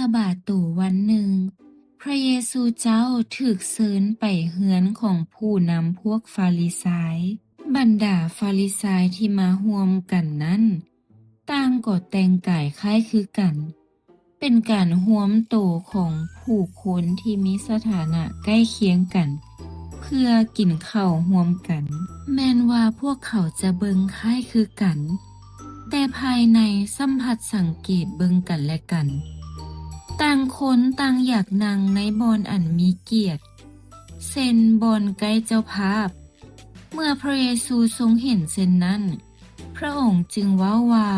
ສະບາໂຕວັນໜຶ່ງ, ພຣະເຢຊູເຈົ້າຖືກເຊີນໄປເຮືອນຂອງຜູ້ນຳພວກຟາຣິຊາຍ. ບັນດາຟາຣິຊາຍທີ່ມາຮ່ວມກັນນັ້ນ ຕ່າງກໍແຕ່ງກາຍຄ້າຍຄືກັນ, ເປັນການຮວມໂຕຂອງຜູ້ຄົນທີ່ມີສະຖານະໃກ້ຄຽງກັນ ເພື່ອກິນເຂົ້າຮ່ວມກັນ. ແມ່ນວ່າພວກເຂົາຈະເບິ່ງຄ້າຍຄືກັນ, ແຕ່ພາຍໃນຊ່ຳພັດສັງເກດເບິ່ງກັນແລະກັນ. ຕ່າງຄົນຕ່າງຢາກນັ່ງໃນບ່ອນອັນມີກຽດ, ເຊັ່ນ ບ່ອນໃກ້ເຈົ້າພາບ. ເມື່ອພຣະເຢຊູຊົງເຫັນເຊັ່ນນັ້ນ, ພຣະອົງຈຶ່ງເວົ້າວ່າ,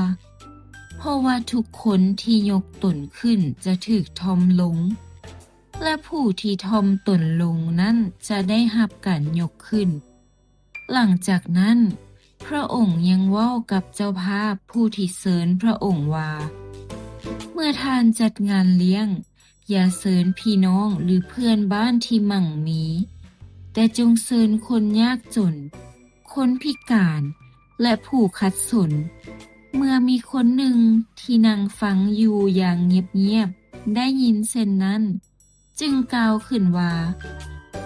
ເພາະວ່າທຸກຄົນທີ່ຍົກຕົນຂຶ້ນຈະຖືກຖ່ອມລົງ, ແລະ ຜູ້ທີ່ຖ່ອມຕົນລົງນັ້ນຈະໄດ້ຮັບການຍົກຂຶ້ນ. ຫຼັງຈາກນັ້ນ, ພຣະອົງຍັງເວົ້າກັບເຈົ້າພາບຜູ້ທີ່ເຊີນພຣະອົງວ່າ, ເມື່ອທ່ານຈັດງານລ້ຽງ, ຢ່າເຊີນພີ່ນ້ອງ ຫຼື ເພື່ອນບ້ານທີ່ໝັ່ງມີ, ແຕ່ຈົ່ງເຊີນຄົນຍາກຈົນ, ຄົນພິການ ແລະ ຜູ້ຂັດສົນ. ເມື່ອມີຄົນໜຶ່ງທີ່ນັ່ງຟັງຢູ່ຢ່າງງຽບໆ ໄດ້ຍິນເຊັ່ນນັ້ນ, ຈຶ່ງກ່າວຂຶ້ນວ່າ,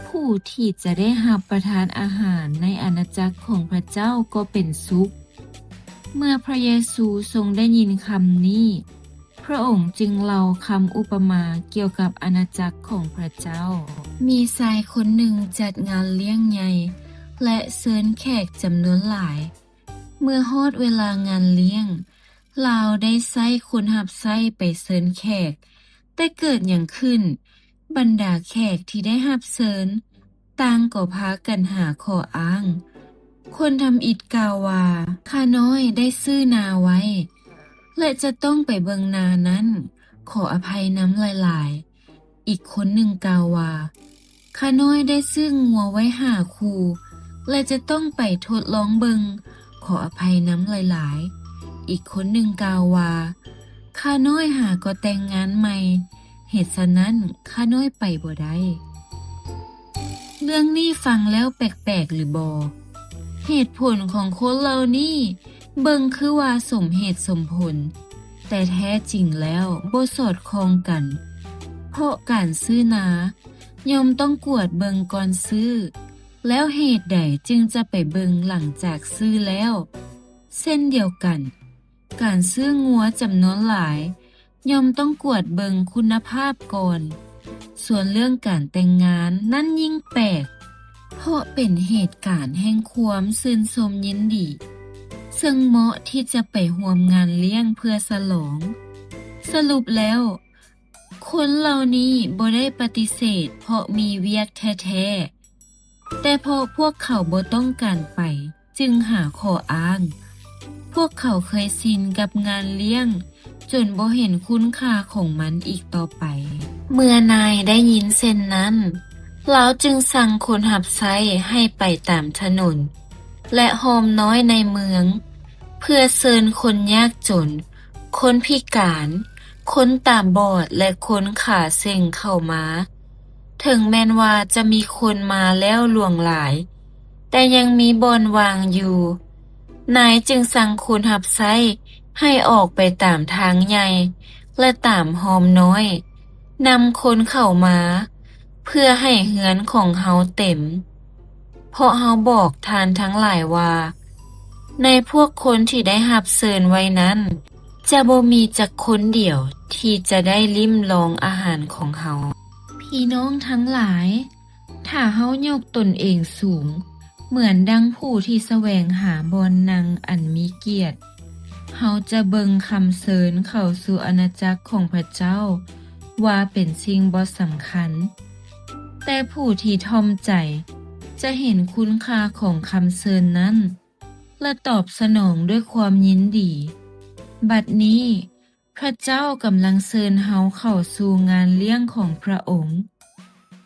ຜູ້ທີ່ຈະໄດ້ຮັບປະທານອາຫານໃນອານາຈັກຂອງພຣະເຈົ້າກໍເປັນສຸກ. ເມື່ອພຣະເຢຊູຊົງໄດ້ຍິນຄຳນີ້, ພຣະອົງຈຶ່ງເລົ່າຄຳອຸປະມາກ່ຽວກັບອານາຈັກຂອງພຣະເຈົ້າ. ມີຊາຍຄົນໜຶ່ງຈັດງານລ້ຽງໃຫຍ່ ແລະ ເຊີນແຂກຈຳນວນຫຼາຍ. ເມື່ອຮອດເວລາງານລ້ຽງ, ລາວໄດ້ໃຊ້ຄົນຮັບໃຊ້ໄປເຊີນແຂກ. ແຕ່ເກີດຫຍັງຂຶ້ນ? ບັນດາແຂກທີ່ໄດ້ຮັບເຊີນ ຕ່າງກໍພາກັນຫາຂໍ້ອ້າງ. ຄົນທຳອິດກ່າວວ່າ, ຂ້ານ້ອຍໄດ້ຊື້ນາໄວ້ ແລະ ຈະຕ້ອງໄປເບິ່ງນານັ້ນ, ຂໍອະໄພນຳຫຼາຍໆ. ອີກຄົນໜຶ່ງກ່າວວ່າ, ຂ້ານ້ອຍໄດ້ຊື້ງົວໄວ້ຫ້າຄູ່ ແລະ ຈະຕ້ອງໄປທົດລອງເບິ່ງ, ຂໍອະໄພນຳຫຼາຍໆ. ອີກຄົນໜຶ່ງກ່າວວ່າ, ຂ້ານ້ອຍຫາກໍແຕ່ງງານໃໝ່, ເຫດສະນັ້ນ ຂ້ານ້ອຍໄປບໍ່ໄດ້. ເລື່ອງນີ້ຟັງແລ້ວແປກໆຫຼືບໍ່? ເຫດຜົນຂອງຄົນເຫຼົ່ານີ້ເບິ່ງຄືວ່າສົມເຫດສົມຜົນ, ແຕ່ແທ້ຈິງແລ້ວບໍ່ສອດຄ່ອງກັນ, ເພາະການຊື້ນາຍ່ອມຕ້ອງກວດເບິ່ງກ່ອນຊື້, ແລ້ວເຫດໃດຈຶ່ງຈະໄປເບິ່ງຫຼັງຈາກຊື້ແລ້ວ? ເຊັ່ນດຽວກັນ, ການຊື້ງົວຈຳນວນຫຼາຍ ຍ່ອມຕ້ອງກວດເບິ່ງຄຸນນະພາບກ່ອນ. ສ່ວນເລື່ອງການແຕ່ງງານນັ້ນຍິ່ງແປກ, ເພາະເປັນເຫດການແຫ່ງຄວາມຊື່ນຊົມຍິນດີ, ເຊິ່ງເໝາະທີ່ຈະໄປຮ່ວມງານລ້ຽງເພື່ອສະຫຼອງ. ສະຫຼຸບແລ້ວ, ຄົນເຫຼົ່ານີ້ບໍ່ໄດ້ປະຕິເສດເພາະມີວຽກແທ້ໆ, ແຕ່ເພາະພວກເຂົາບໍ່ຕ້ອງການໄປ ຈຶ່ງຫາຂໍ້ອ້າງ. ພວກເຂົາເຄີຍຊິນກັບງານລ້ຽງ ຈົນບໍ່ເຫັນຄຸນຄ່າຂອງມັນອີກຕໍ່ໄປ. ເມື່ອນາຍໄດ້ຍິນເຊັ່ນນັ້ນ, ລາວຈຶ່ງສັ່ງຄົນຮັບໃຊ້ໃຫ້ໄປຕາມຖະໜົນ ແລະ ຮ່ອມນ້ອຍໃນເມືອງ, ເພື່ອເຊີນຄົນຍາກຈົນ, ຄົນພິການ, ຄົນຕາບອດ ແລະ ຄົນຂາເສັງເຂົ້າມາ. ເຖິງແມ່ນວ່າຈະມີຄົນມາແລ້ວຫຼວງຫຼາຍ, ແຕ່ຍັງມີບ່ອນວ່າງຢູ່. ນາຍຈຶ່ງສັ່ງຄົນຮັບໃຊ້ໃຫ້ອອກໄປຕາມທາງໃຫຍ່ ແລະ ຕາມຮ່ອມນ້ອຍ, ນຳຄົນເຂົ້າມາ, ເພື່ອໃຫ້ເຮືອນຂອງເຮົາເຕັມ. ເພາະເຮົາບອກທ່ານທັງຫຼາຍວ່າ, ໃນພວກຄົນທີ່ໄດ້ຮັບເຊີນໄວ້ນັ້ນ, ຈະບໍ່ມີຈັກຄົນດຽວທີ່ຈະໄດ້ລິ້ມລອງອາຫານຂອງເຮົາ. ພີ່ນ້ອງທັງຫຼາຍ, ຖ້າເຮົາຍົກຕົນເອງສູງ ເໝືອນດັ່ງຜູ້ທີ່ສະແຫວງຫາບ່ອນນັ່ງອັນມີກຽດ, ເຮົາຈະເບິ່ງຄຳເຊີນເຂົ້າສູ່ອານາຈັກຂອງພຣະເຈົ້າວ່າເປັນສິ່ງບໍ່ສຳຄັນ. ແຕ່ຜູ້ທີ່ຖ່ອມໃຈຈະເຫັນຄຸນຄ່າຂອງຄຳເຊີນນັ້ນ ແລະ ຕອບສະໜອງດ້ວຍຄວາມຍິນດີ. ບັດນີ້ ພຣະເຈົ້າກຳລັງເຊີນເຮົາເຂົ້າສູ່ງານລ້ຽງຂອງພຣະອົງ.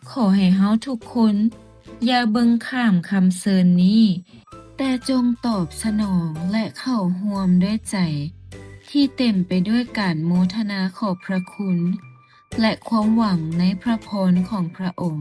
ຂໍໃຫ້ເຮົາທຸກຄົນຢ່າເບິ່ງຂ້າມຄຳເຊີນນີ້, ແຕ່ຈົ່ງຕອບສະໜອງ ແລະ ເຂົ້າຮ່ວມດ້ວຍໃຈທີ່ເຕັມໄປດ້ວຍການໂມທະນາຂອບພຣະຄຸນ ແລະ ຄວາມຫວັງໃນພຣະພອນຂອງພຣະອົງ.